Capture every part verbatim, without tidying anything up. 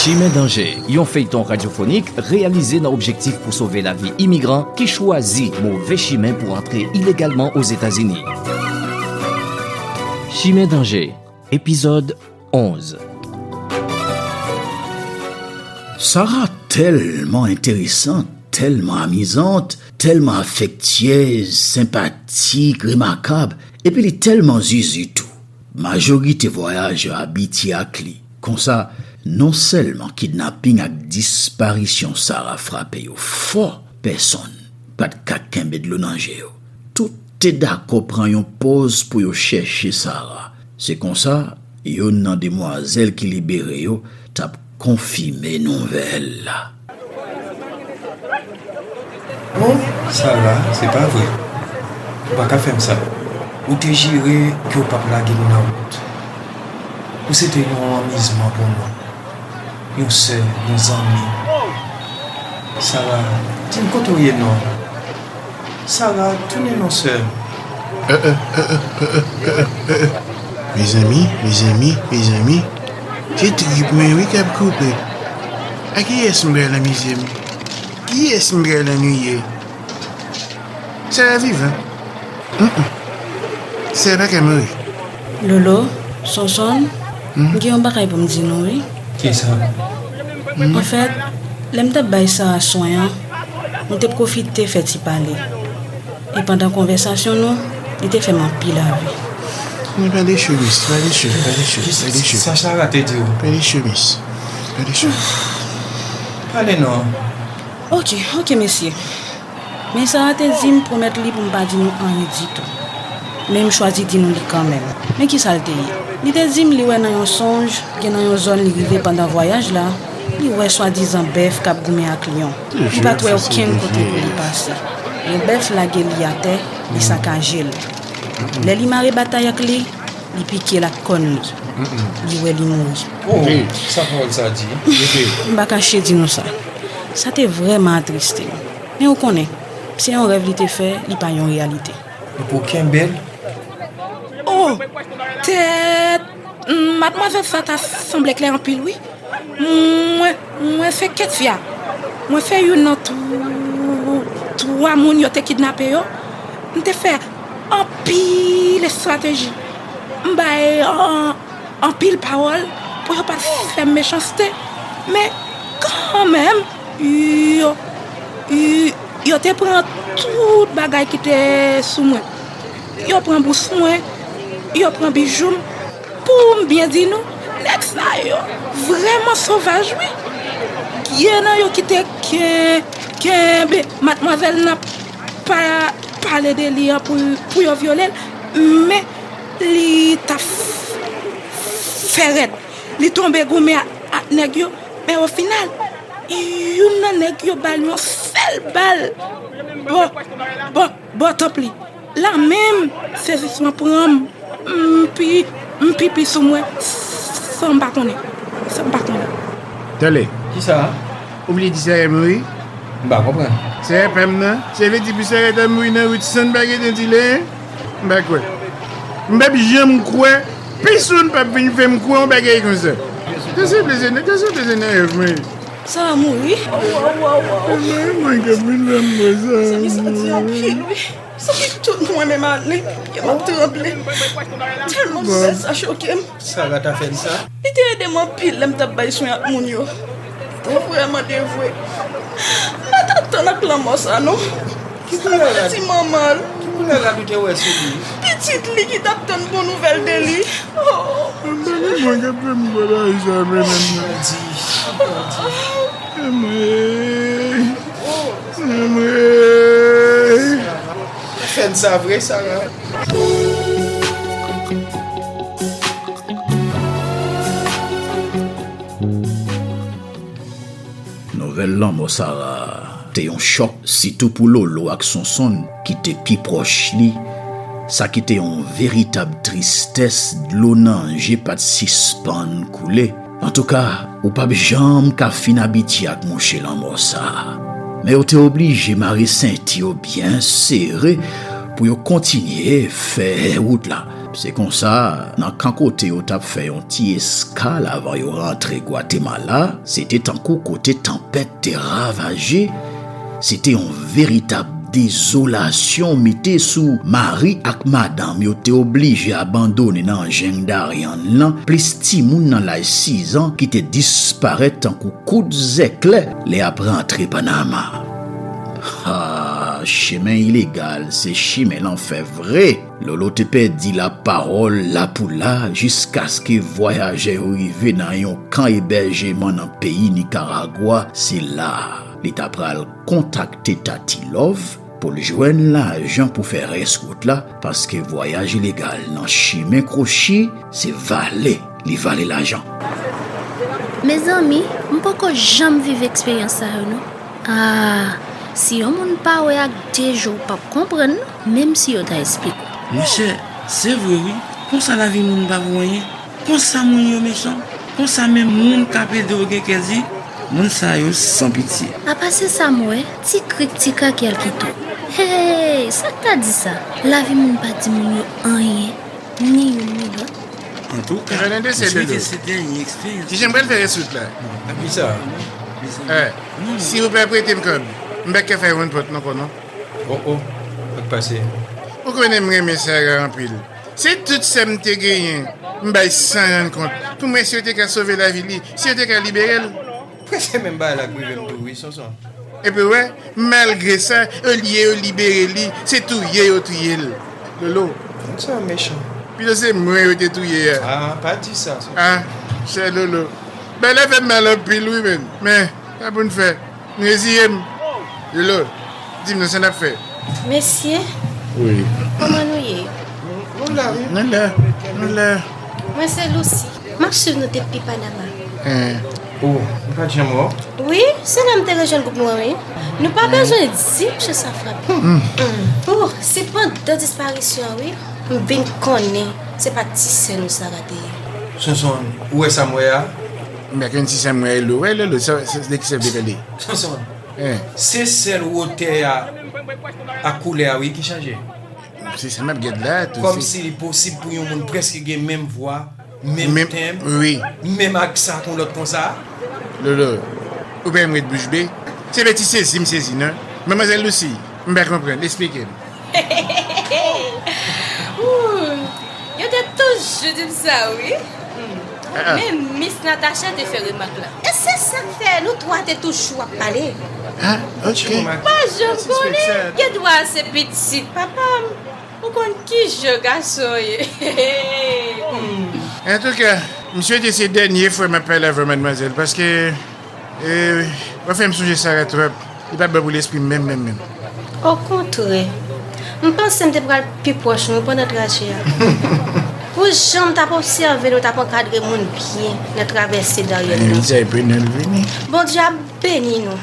Chimen Danje, yon feyton radyofonik reyalize nan objektif pou sove lavi imigran ki chwazi move chimen pou antre ilegalman Ozetazini. Chimen Danje, epizòd onz. Sara tèlman enteresan, tèlman amizan, tèlman afektyez, senpatik, remakab, epi li tèlman zizi tou. Majorite vwayajè abitye ak li. Konsa, non sèlman kidnaping ak disparisyon Sara frape yo fò, pèsonn pa t ka kenbe dlo nan je yo. Tout te dakò pran yon pòz pou yo chèche Sara. Se konsa, youn nan demwazèl ki libere yo t ap konfime nouvèl la. Oh, Sara, se pa vre. Ou pa ka fè m sa. Ou te jire ke w p ap lage m nan wout. Ou se te yon amizman pou mwen. Yon sè, yon zanmi. Sara, di m kote w ye non. Sara, tounen non sè m. Mezanmi, mezanmi, mezanmi. Se trip mwen wi k ap koupe. A kiyès m pral anmize m? Kiyès m pral annuiye? Sara vivan. Mm, mm. Sara pa ka mouri. Lolo, Sonson, m gen yon bagay pou m di nou wi. Kisa? Anfèt, lè m t ap bay Sara swen an, nou te pwofite fè ti pale. E pandan konvèsasyon nou, li te fè m anpil ave. Men pale cho, miss, pale cho, pale cho, pale cho. Sa Sara te di w? Pale cho, miss. Pale cho. Pale non. Ok, ok, mesye. Men Sara te di m pwomèt li pou m pa di nou anyen ditou. Men m chwazi di nou li kanmenm. Men kisa l te ye? Li te di m li wè nan yon sonj, gen nan yon zòn li rive pandan vwayaj la, li wè swadizan bèf k ap goumen ak lyon. Li pa t wè okenn kote pou li pase. Yon bèf lage li atè, li sakaje l. Lè li mare batay ak li, li pike l ak kòn li. Li wè li mouri. Oh, sa pawòl sa di? M pa kache di nou sa. Sa te vrèman atriste m. Men ou konnen, se yon rèv li te fè, li pa yon reyalite. Epi w kenbe l? Oh, tèt! Madmwazèl sa ta sanble klè anpil, wi. Mwen, mwen se Ketia. Mwen se youn nan tw-, twa moun yo te kidnape yo. M te fè anpil estrateji. M bay an-, anpil pawòl pou yo pa t fè m mechanste. Men, kanmenm, yo, yo, yo te pran tout bagay ki te sou mwen. Yo pran bous mwen, yo pran bijou m. Pou m byen di nou, nèg sa yo vrèman sovaj, wi. Gen nan yo ki te ken-, kenbe madmwazèl nan pa pale de li an pou, pou yo vyole l, men li t ap f-, fè rèd. Li tonbe goumen ak, ak nèg yo, men o final, youn nan nèg yo ba l yon sèl bal bò, bò, bò tanp li. La menm, sezisman pran m, m pi, m pipi sou mwen, san m pa konnen, san m pa konnen. Tande. Kisa? Ou vle di Sara mouri? M pa konprann. Sara pa m nan? Sa vle di pou Sara ta mouri nan wout san n pa gentan di l anyen? M pa kwè. M p ap janm kwè. Pèsonn p ap vin fè m kwè yon bagay konsa. Sa se plezi, sa se plezi nan rèv mwen. Sara mouri? Mwen, mwen gen pwoblèm mwen sa. Sa m santi anpil, wi. Santi tout mwen menm ale, pye m ap tranble. Tèlman nouvèl sa choke m. Sara ta fè l sa? Li te ede m anpil lè m t ap bay swen ak moun yo. Li te vrèman devwe. M pa t atann ak lanmò sa, non. Ki koulè rad? Ti manman l. Ki koulè rad ou te wè sou li? Pitit li ki t ap tann bon nouvèl de li. Oh. Mwen gen pwoblèm mwen la, sa menm. Bandi, bandi. Mwen. Mwen. Fè n sa vre, Sara. Nouvèl lanmò Sara te yon chòk, sitou pou Lolo ak Sonsonn ki te pi pwòch li. Sa ki te yon veritab tristès, dlo nan je pa t sispann koule. Antouka, ou p ap janm ka fin abitye ak mouche lanmò sa a. Men yo te oblije mare senti yo byen sere pou yo kontinye fè wout la. Se konsa, nan kan kote yo t ap fè yon ti eskal avan yo rantre Gwatemala, se te tankou kote tanpèt te ravaje. Se te yon veritab dezolasyon mete sou mari ak madanm yo te oblije abandone nan Jeng Darien lan, plis timoun nan laj sizan ki te disparèt tankou kout zèklè lè y ap rantre Panama. Ha, chemen ilegal se chemen lanfè vre. Lolo te pèdi lapawòl la pou la jiskaske vwayajè yo rive nan yon kan ebèjeman nan peyi Nikaragwa. Se la a li ta pral kontakte Tati Love pou l jwenn lajan pou fè rès wout la, paske vwayaj ilegal nan chimen kwochi se vale li vale lajan. Mezanmi, m poko janm viv eksperyans sa yo non. Ah, si yon moun pa wè ak de je w p ap konprann non, menm si yo ta esplike w. Monchè, se vre wi, konsa lavi moun pa vo anyen. Konsa moun yo mechan, konsa menm moun k ap ede w gen kè di, moun sa yo san pitye. Apa se sa m wè, ti krik ti krak y al kite w. Hey, sa k ta di sa? Lavi moun pa di moun yo anyen, ni youn ni lòt. Antouka, m swete se dènye eksperyans. Kijan m pral fè rès wout la? Kisa? Si ou pa prete m kòb, m pa ka fè rann pòt nan kò non. Oh oh, sa k pase? Ou konnen m renmen Sara anpil. Se tout sa m te genyen, m bay san rann kont, pou m wè si yo te ka sove lavi li, si yo te ka libere l. Prèske menm bagay la k rive m tou wi, Sonson. Epi w wè, malgre sa, olye yo libere li, se touye yo touye l. Lolo. Moun sa yo mechan. Pito se mwen yo te touye a. Ah, pa di sa, Sonson. Ah, chè Lolo. Bagay la fè m mal anpil wi menn. Men, sa pou n fè. M reziye m. Lolo, di m non sa n ap fè. Mesye, Wi. Kòman nou ye? Nou la wi. Nou la. Nou la. Mwen se Lucy. M ap swiv nou depi Panama. Hein. Oh, m pa t janm wè w. Wi, se la m te rejwenn gwoup nou an wi. Nou pa bezwen di misye sa frape. Oh, se pandan disparisyon an wi, m vin konnen se pa ti sè nou Sara te ye. Sonson, ou wè sa m wè a? M pa konn ti sè m wè a, Lolo. Wè Lolo, sa, sa, de ki sè w te pale? Sonson, se sèl wotè a ak koulè a wi ki chanje. Se sa m ap gad la tou. Kòmsi li posib pou yon moun prèske gen menm vwa, menm tenb, menm aksan ak yon lòt konsa. Lolo, ou pa wè m ret bouch be? Se pa ti sezi m sezi non. Manmwazèl Lucy, m pa konprann, esplike m. Yo te toujou di m sa wi. Men Miss Natacha te fè remak la. E se sa k fè nou twa te toujou ap pale. Ah, ok. M pa janm konnen. Gen dwa se pitit papa m. Ou konn kijan gason ye. Antouka, m swete se dènye fwa m ap pale avè w, madmwazèl, paske E, w ap fè m sonje Sara twòp. Li pa t bon pou lespri m menm, menm, menm. Okontrè, m panse m te pral pi pwòch nou pandan trajè a. Pou jan m t ap obsève nou t ap ankadre moun byen nan travèse Darien nan. Sa e prenn l vini. Bondye ap beni nou.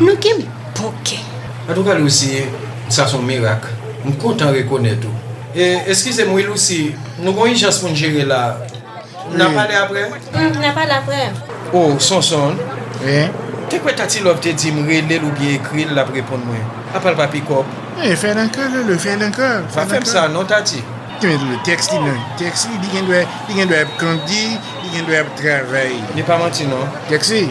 Nou gen bon kè. Antouka, Lucy, sa se yon mirak. M kontan rekonèt ou. E, eskize m wi, Lucy, nou gen yon ijans pou n jere la. N a pale apre? Hmm, n a pale apre. Oh, Sonson. Wi? Te kwè Tati Love te di m rele l oubyen ekri l, l ap reponn mwen. Apa l pa pikòp? Wi, fè l ankò, Lolo, fè l ankò. Pa fè m sa non, Tati. Tèks li non, tèks li, li gen dwa, li gen dwa ap kondi, li gen dwa ap travay. Li pa manti non. Tèks li.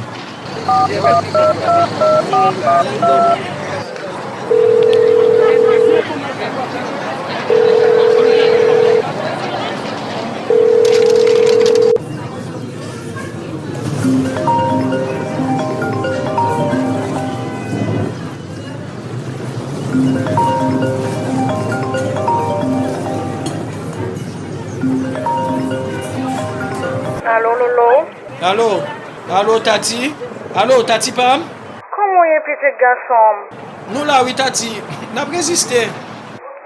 Alo, Lolo? Alo? Alo, Tati? Alo, Tati pa m? Kòman w ye, pitit gason m? Nou la wi, Tati. N ap reziste.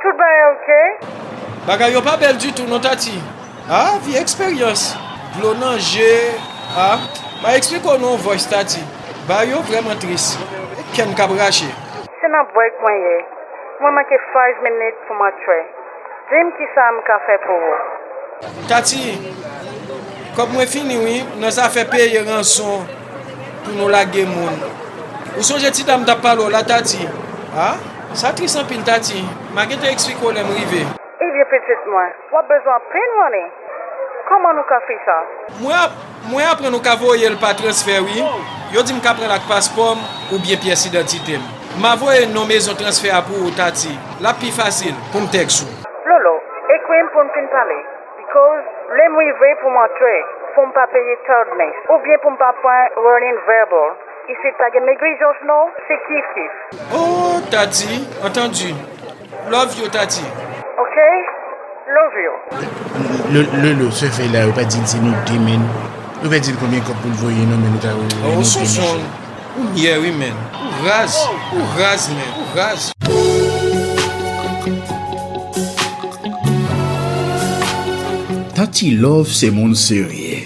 Tout bagay oke? Bagay yo pa bèl ditou non, Tati. Ah, vye eksperyans. Dlo nan je. Ah, m a eksplike w nan yon voice, Tati. Bagay yo vrèman tris. E kè m k ap rache. Se nan break mwen ye. Mwen manke five minutes pou m antre. Di m kisa m ka fè pou ou. Tati, kòb mwen fini wi, nan zafè peye ranson pou nou lage moun. Ou sonje ti dam m t ap pale w la, Tati? Ah, sa tris anpil, Tati. M a gentan eksplike w lè m rive. Ebyen, Pitit mwen, w ap bezwen anpil money. Kòman nou ka fè sa? Mwen ap, mwen aprann ou ka voye l pa transfè wi. Yo di m ka pran l ak paspò m oubyen pyès idantite m. M a voye non mezon transfè a pou ou Tati. L ap pi fasil pou m tèks ou. Lolo, ekri m pou n fin pale. Because lè m rive pou m antre, fò m pa peye tardiness. Oubyen pou m pa pran warning verbal. Isit pa gen negligence non, se kif kif. Oh Tati, antandi. Love you Tati. Ok? Love you. Lolo, sè fèy la, yo pa di l se nou de men. Yo pa di l konbyen kòb pou l voye non men nou ta voye. Oh Sonson, ou myè wi men. Ou raz, ou raz men, ou raz. Tati Love se moun serye.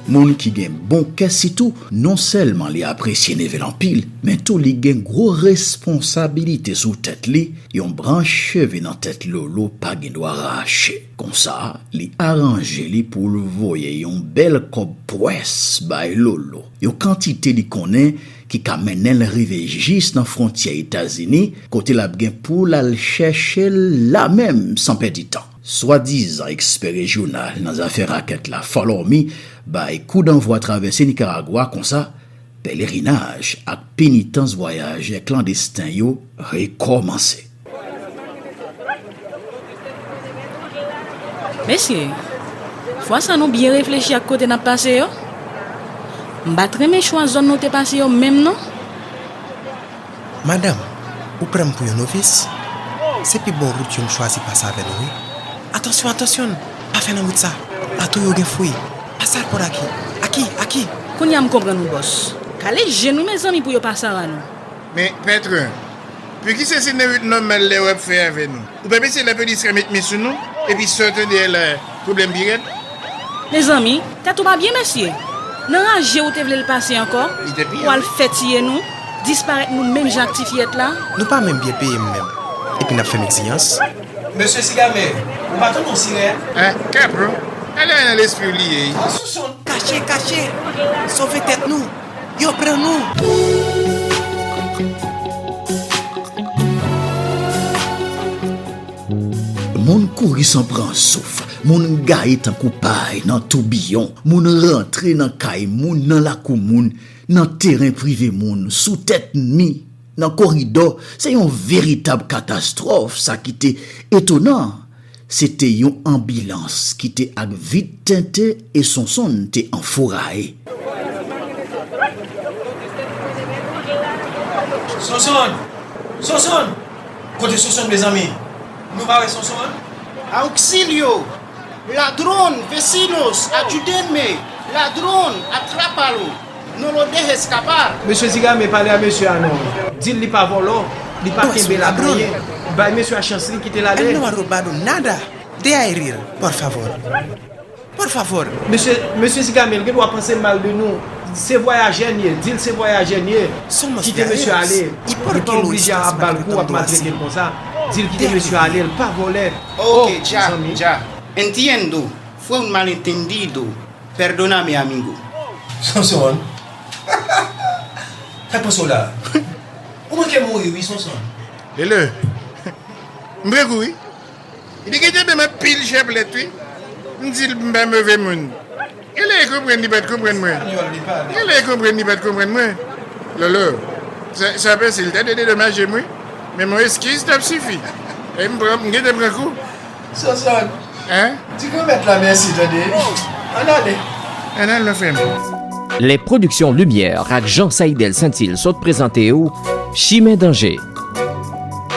Moun ki gen bon kè sitou, non sèlman li apresye neve l anpil, men tou li gen gwo responsabilite sou tèt li, yon branch cheve nan tèt Lolo pa gen dwa rache. Konsa, li aranje li pou l voye yon bèl kòb pwès bay Lolo, yon kantite li konnen ki ka mennen l rive jis nan fwontyè Etazini, kote l ap gen pou l al chèche l lamenm san pèdi tan. Swadizan ekspè rejyonal nan zafè rakèt la Follow Me bay kou danvwa travèse Nikaragwa konsa, pelerinaj ak penitans vwayajè klandesten yo rekòmanse. Mesye, fwa sa nou byen reflechi ak kote n ap pase yo. M pa t renmen chwa zòn nou te pase yo menm non. Madanm, ou pran m pou yon novis? Se pi bon wout yo m chwazi pase avè nou wi. Atansyon, atansyon! Pa fè nan wout sa! Bato yo gen fwi! Pase al pòt Aki! Aki! Aki! Kounye a m konprann ou bòs. Kale je nou mezanmi pou yo pa sara nou. Men, Petron, poukisa se nan wout nòmal lè w ap fè avè nou? Ou pa panse lapolis ka met men sou nou? Epi sa w tande a la, pwoblèm pi rèd? Mezanmi, tèt ou pa byen mesye? Nan raje ou te vle l pase ankò? Pou al fè tiye nou, disparèt nou menm jan ak ti fiyèt la? Nou pa menm byen peye m menm, epi n ap fè m egzijans? Mesye Sigamè, ou pa tande yon sirèn? Hein, kè bro, ale nan lespri w li ye. An sou sonn. Kache, kache! Sove tèt nou! Yo pran nou! Moun kouri san pran souf, moun gaye tankou pay nan toubiyon, moun rantre nan kay moun, nan lakou moun, nan teren prive moun, sou tèt mi, nan koridò, se yon veritab katastwòf sa ki te etonan. Se te yon anbilans ki te ak vit tente e Sonsonn te anfouraye. Sonsonn! Sonsonn! Kote Sonsonn mezanmi? Nou pa wè Sonsonn? Auxilio! Ladrón, vecinos, ayúdenme! Ladrón, atrápalo! No lo dejes escapar! Mesye Zigame pale a mesye a non. Di l li pa vòlò, li pa kenbe l ak anyen. Bay mesye a chans li kite l ale. Él no ha robado nada de Ayrir, por favor. Por favor. Mesye, mesye Zigame, l gen dwa panse mal de nou. Se vwayajè n ye, di l se vwayajè n ye. Kite mesye a ale. Li pa oblije ap ba l kou, ap maltrete l konsa. Di l kite mesye a ale, l pa vòlè. Ok, dja, dja. Entiendo. Fue un malentendido. Perdóname, amigo. Sonson. Sa k pase w la? Ou manke mouri wi, Sonson. Lele. M pran kou wi. Li gentan ban m anpil chaplèt wi. M di l m pa move moun. Genlè li konprann li pa t konprann mwen. Genlè li konprann li pa t konprann mwen. Lolo, sa, sa pase l ta dwe dedomaje m wi. Men yon eskiz t ap sifi. E m pran, m gentan pran kou. Sonson, hein? Di granmèt la mèsi tande. Ann ale. Ann ale non frè m. Les Productions Lumière ak Jean Saïdel Saintil sot prezante w Chimen Danje.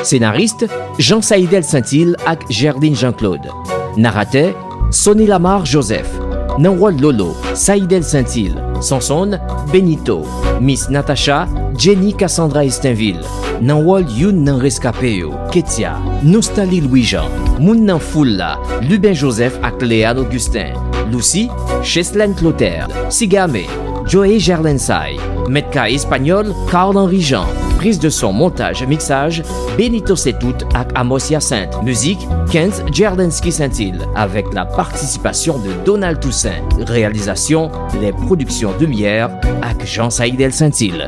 Senaris, Jean Saïdel Saintil ak Gerline Jean Claude. Naratè, Sony Lamar Joseph. Nan wòl Lolo, Saïdel Saintil. Sonsonn, Benito. Miss Natacha, Jenny Cassandra Estenville. Nan wòl youn nan reskape yo, Ketia. Nostali Lwijan. Moun nan foul la, Luben Joseph ak Léane Augustin. Loucy, Cheslène Clotaire. Sigame, Joey Gerlensay. Mèt kay espanyòl, Carl Henry Jean. Priz de son, montaj, miksaj, Benito Setout ak Amos Hyacinthe. Mizik, Kenz Gerlensky Saintil, avèk la patisipasyon de Donald Toussaint. Reyalizasyon, Les Productions Lumière ak Jean Saïdel Saintil.